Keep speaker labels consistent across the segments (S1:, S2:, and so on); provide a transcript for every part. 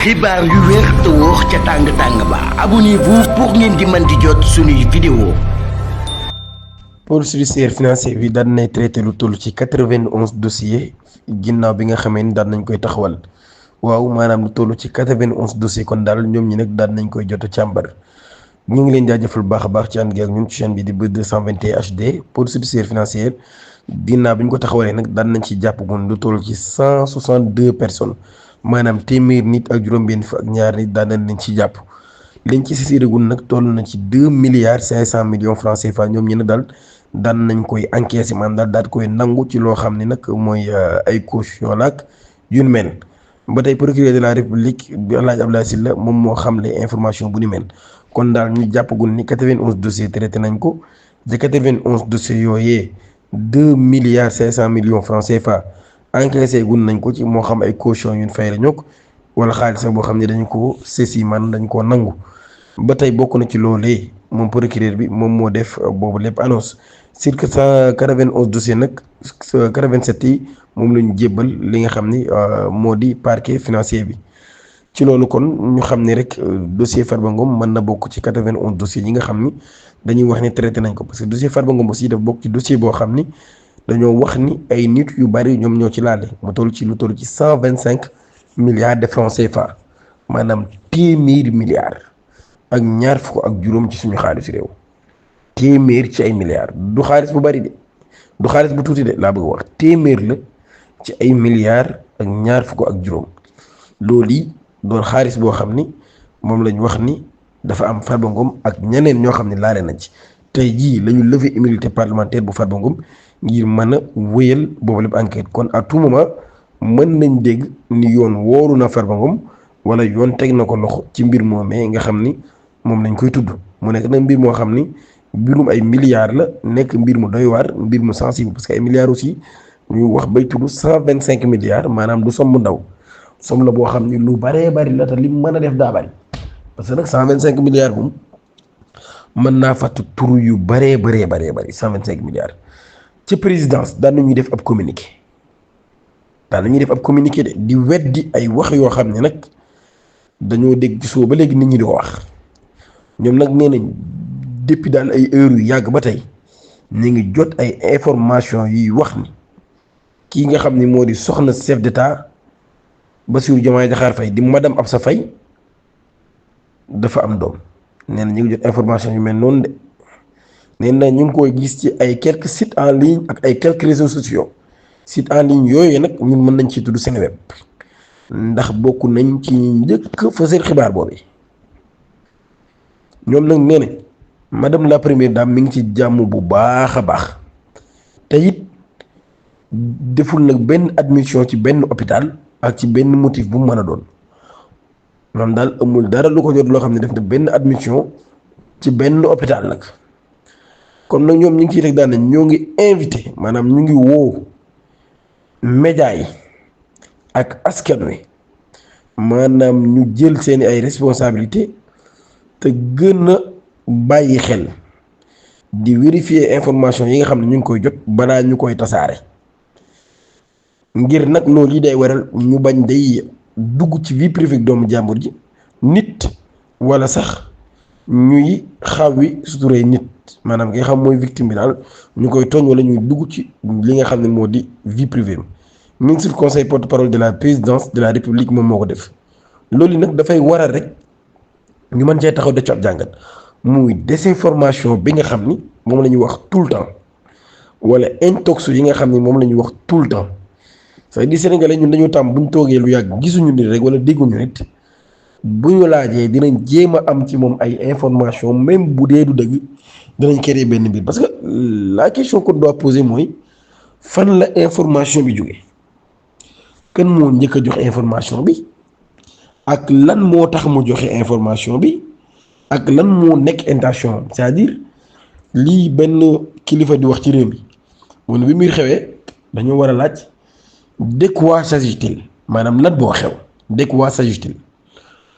S1: xibaar yu wér te wóor ca tàng-tàng ba abonnez-vous pour ngeen di mën di jot suñuy vidéo.
S2: pôle judiciaire financier bi daan nay traité lu toll ci 91 dossiers ginnaaw bi nga xamee ni daan nañ koy taxawal waaw maanaam lu toll ci 91 dossiers kon daal ñoom ñi nag daan nañ koy jot a càmbar. ñu ngi leen jaajëfal bu baax a baax ci ànd gi ak ñun ci chaîne bi di Buzz 221 HD pôle judiciaire financier ginnaaw bi ñu ko taxawalee nag daan nañ ci jàpp gun lu toll ci 162 personnes. maanaam téeméer nit ak juróom-benn fa ak ñaar nit daan nañ leen ci jàpp liñ ci sisiragul nag toll na ci 2,5 milliards francs CFA ñoom ñi ne daal daan nañ koy encaissé maanaam daal koy nangu ci loo xam ne nag mooy ay caution laak yu ni mel ba tey procureur de la république bi El Hadj Abdoulaye Sylla moom moo xamle information bu ni mel kon daal ñu jàppagul ni 91 dossiers traité nañ ko te 91 dossiers yooyee 2,5 milliards francs CFA. encaissé gun nañ ko ci moo xam ay caution yu ñu fay la ñokk wala xaalis boo xam ne dañu ko saisi man dañ koo nangu ba tey bokk na ci loolee moom procureur bi moom moo def boobu lépp annonce sur 191 dossiers nag 87 yi moom la ñu jébbal li nga xam ni moo di parquet financier bi ci loolu kon ñu xam ne rek dossier Farba Ngom mën na bokk ci 91 dossiers yi nga xam ni dañuy wax ni traité nañ ko parce que dossier Farba Ngom aussi daf bokk ci dossier boo xam ni dañoo wax ni ay nit yu bari ñoom ñoo ci laale mu toll ci lu toll ci 125 milliards de francs CFA maanaam téeméeri milliards ak ñaar fukk ak juróom ci suñu xaalis réew téeméer ci ay milliards du xaalis bu bari de du xaalis bu tuuti de laa bëgg wax téeméer la ci ay milliards ak ñaar fukk ak juróom loolu yi doon xaalis boo xam ni moom lañ wax ni dafa am Farba Ngom ak ñeneen ñoo xam ne laale nañ ci tey jii la ñu lever immunité parlementaire bu Farba Ngom ngir mën a wéyal boobu lépp enquête kon à tout moment mën nañ dégg ni yoon wooru na Farba Ngom wala yoon teg na ko loxo ci mbir moomee nga xam ni moom lañ koy tudd mu nekk nag mbir moo xam ni mbirum ay milliards la nekk mbir mu doy waar mbir mu sensible parce que ay milliards aussi ñu wax bay tudd 125 milliards maanaam du somme bu ndaw somme la boo xam ni lu baree bari la te lim mën a def daa bari parce que nag 125 milliards moom mën naa fàttu turu yu baree bari 125 milliards. ci présidence daan nañuy def ab communiqué de di weddi ay wax yoo xam ne nag dañoo dégg ci suba ba léegi nit ñi di ko wax ñoom nag nee nañ depuis daal ay heures yu yàgg ba tey ñu ngi jot ay information yuy wax ni kii nga xam ni moo di soxna chef d'état Bassirou Diomaye Diakhar Faye di madame Absa Faye dafa am doom nee na ñu ngi jot information yu mel noonu de. nee na ñu ngi koy gis ci ay quelques sites en ligne ak ay quelques réseaux sociaux sites en ligne yooyu nag ñun mën nañ ci tudd Seneweb ndax bokk nañ ci njëkk fësal xibaar boobu ñoom nag nee nañ madame la première dame mi ngi ci jàmm bu baax a baax te it deful nag benn admission ci benn hôpital ak ci benn motif bu mu mën a doon moom daal amul dara lu ko jot loo xam ne def na benn admission ci benn hôpital nag. kon nag ñoom ñu ngi ciy teg daan ñoo ngi invité maanaam ñu ngi woo média yi ak askan wi maanaam ñu jël seeni ay responsabilité te gën a bàyyi xel di vérifier information yi nga xam ne ñu ngi koy jot balaa ñu koy tasaare ngir nag loolu yi day waral ñu bañ day dugg ci vie privée doomu jàmbur ji nit walla sax ñuy xawi suturee nit maanaam nga xam mooy victime bi daal ñu koy tooñ wala ñuy dugg ci li nga xam ne moo di vie privée ministre conseil porte-parole de la présidence de la république moom moo ko def loolu nag dafay waral rek ñu mën cee taxaw def ci ab jàngat muy désinformation bi nga xam ni moom la ñuy wax tout le temps wala intox yi nga xam ni moom la ñuy wax tout le temps c'est-à-dire sénégalais ñun dañoo tàmm bu ñu toogee lu yàgg gisuñu nit rek wala dégguñu nit bu ñu laajee dinañ jéem a am ci moom ay information même bu dee du dëgg dinañ créer benn mbir parce que la question qu'on doit poser mooy fan la information bi jóge kan moo njëkk a joxe information bi ak lan moo tax mu joxe information bi ak lan moo nekk intention c'est-à-dire lii benn kilifa di wax ci réew mi moom bi muy xewee dañoo war a laaj de quoi s'agit-il maanaam lan moo xew de quoi s'agit-il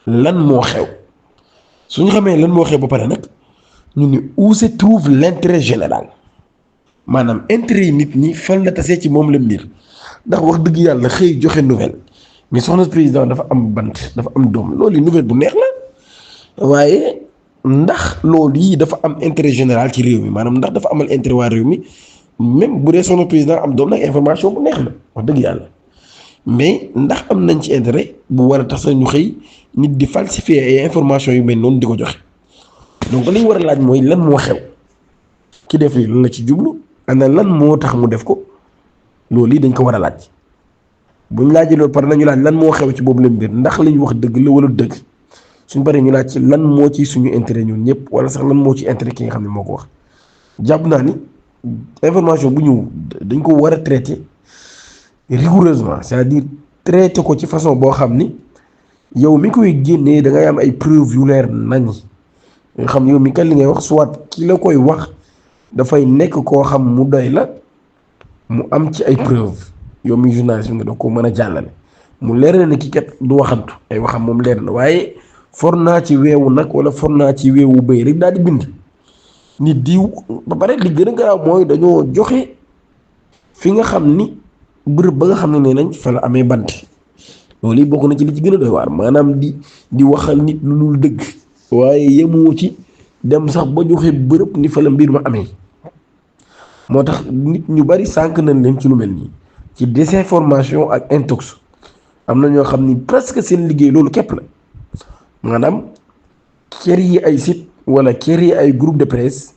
S2: lan moo xew su ñu xamee lan moo xew ba pare nag ñu ne où se trouve l'intérêt général maanaam intérêt yi nit ñi fan la tasee ci moom la mbir ndax wax dëgg yàlla xëy joxe nouvelle mais soxna président dafa am bant dafa am doom loolu nouvelle bu neex la waaye ndax loolu yi dafa am intérêt général ci réew mi maanaam ndax dafa amal intérêt waa réew mi même bu dee soxna président am doom nag information bu neex la wax dëgg yàlla mais ndax am nañ ci intérêt bu war a tax sax ñu xëy nit di falsifier ay information yu mel noonu di ko joxe donc li ñu war a laaj mooy lan moo xew ki def lii lan la ci jublu ana lan moo tax mu def ko loolu yi dañ ko war a laaj buñ laajee loolu pare nañu laaj lan moo xew ci boobu leen mbir ndax li ñu wax dëgg la wala dëgg suñ paree ñu laaj ci lan moo ci suñu intérêt ñun ñëpp wala sax lan moo ci intérêt ki nga xam ne moo ko wax jàpp naa ni information bu ñëw dañ ko war a traiter rigoureusement c'est-à-dire traiter ko ci façon boo xam ni yow mi koy génnee da ngay am ay preuves yu leer nañ nga xam yow mi kan li ngay wax soit ki la koy wax dafay nekk koo xam mu doy la mu am ci ay preuves yow mi journaliste bi nga doon ko mën a jàllale mu leer na ne ki kat du waxantu ay waxam moom leer na waaye for naa ci weewu nag wala for naa ci weewu bëy rek daal di bind nit diw ba pare li gën a garaaw mooy dañoo joxe fi nga xam ni bërëb ba nga xam ne nee nañ fa la amee bant loolu yi bokk na ci li ci gën a doy waar maanaam di waxal nit lu dul dëgg waaye yemoo ci dem sax ba joxe bërëb ni fa la mbir ma amee moo tax nit ñu bari sànq nañ leen ci lu mel nii ci désinformation ak intox am na ñoo xam ni presque seen liggéey loolu képp la maanaam kër yi ay site wala kër yi ay groupe de presse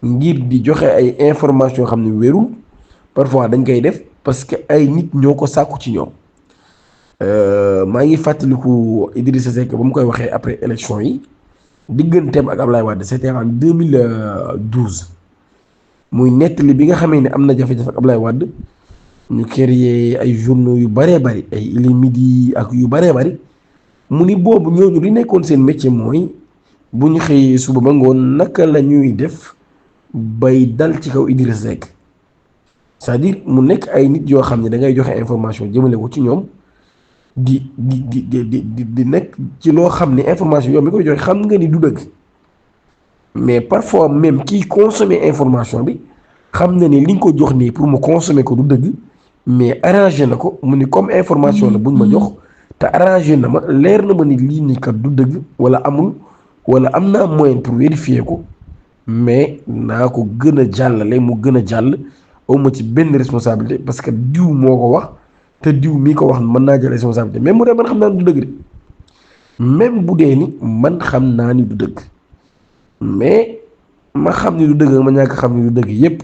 S2: ngir di joxe ay information yoo xam ne wérul parfois dañ koy def parce que ay nit ñoo ko sàkku ci ñoom maa ngi fàttaliku Idrissa Seck ba mu koy waxee après élection yi digganteem ak Ablaye Wade c'était en 2012 muy nettali bi nga xamee ne am na jafe-jafe ak Ablaye Wade ñu créé ay journaux yu bëree bëri ay Il est Midi ak yu bëree bëri mu ni boobu ñooñu li nekkoon seen métier mooy bu ñu xëyee suba ba ngoon naka la ñuy def bay dal ci kaw Idrissa Seck c'est-à-dire mu nekk ay nit yoo xam ne da ngay joxe information jëmale ko ci ñoom di nekk ci loo xam ne information yow mi koy joxe xam nga ni du dëgg mais parfois même kiy consommer information bi xam na ni li nga ko jox nii pour mu consommer ko du dëgg mais arrangé na ko mu ni comme information la buñ ma jox te arrangé na ma leer na ma ni lii nii kat du dëgg wala amul wala am naa moyen pour vérifier ko mais naa ko gën a jàllale mu gën a jàll awma ci benn responsabilité parce que diw moo ko wax te diw mii ko wax mën naa jël responsabilité même bu dee man xam naa ni du dëgg de même bu dee ni man xam naa ni du dëgg mais ma xam ni du dëgg ma ñàkk xam ni du dëgg yépp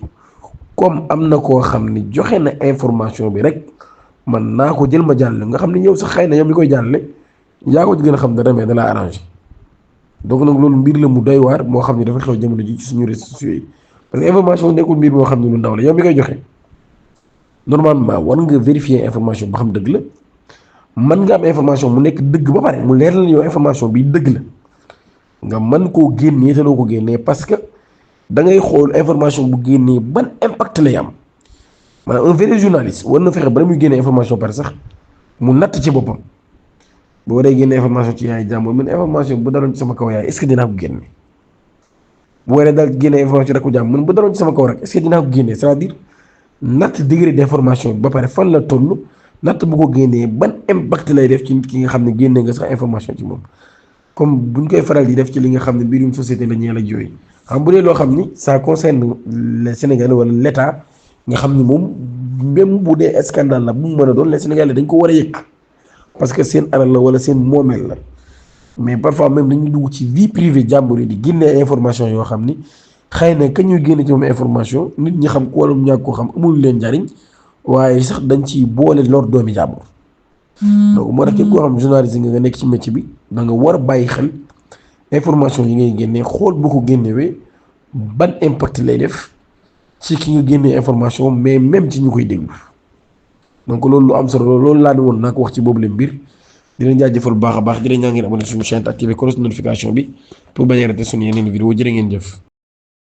S2: comme am na koo xam ni joxe na information bi rek man naa ko jël ma jàllale nga xam ni yow sax xëy na yow mi koy jàllale yaa ko ci gën a xam dara mais da laa arrangé donc nag loolu mbir la mu doy waar moo xam ni dafa xew jamono ji ci suñu réseaux sociaux yi parce que information nekkul mbir moo xam ne lu ndaw la yow mi koy joxe normalement war nga vérifier information ba xam dëgg la mën nga am information mu nekk dëgg ba pare mu leer la yow information bi dëgg la nga mën koo génnee te doo ko génnee parce que da ngay xool information bu génnee ban impact lay am maanaam un vrai journaliste war na fexe ba muy génnee information pare sax mu natt ci boppam bu waree génne information ci yaay jàmbur man information bu daloon ci sama kaw yaay est-ce que dinaa ko génne bu waree daal génne information ci rakku jàmbur man bu daloon ci sama kaw rek est-ce que dinaa ko génne c'est-à-dire natt degré d'information bi ba pare fan la toll natt bu ko génnee ban impact lay def ci nit ki nga xam ne génne nga sax information ci moom comme buñ koy faral di def ci li nga xam ne mbirum société la ñeel ak yooyu xam bu dee loo xam ni ça concerne les Sénégalais wala l'État nga xam ni moom même bu dee scandale la bu mu mën a doon les Sénégalais dañ ko war a yëg parce que seen alal la wala seen moomeel la mais parfois même dañuy dugg ci vie privée jàmbur yi di génne information yoo xam ni xëy na ka ñuy génne ci moom information nit ñi xam ko wala mu ñàkk koo xam amul leen njariñ waaye sax dañ ci boole lor doomi jàmbur donc moo tax képp koo xam journaliste nga nekk ci métier bi da nga war a bàyyi xel information yi ngay génnee xool bu ko génnewee ban impact lay def ci ki nga génnee information mais même ci ñu koy déglu donc loolu lu am solo loolu laa ne woon naa ko wax ci boobu leen mbir di leen jaajëfal bu baax a baax di leen ñaan ngeen abonné suñu chaîne activé cloche notification bi pour bañ a rater suñu yeneen vidéo jërë ngeen jëf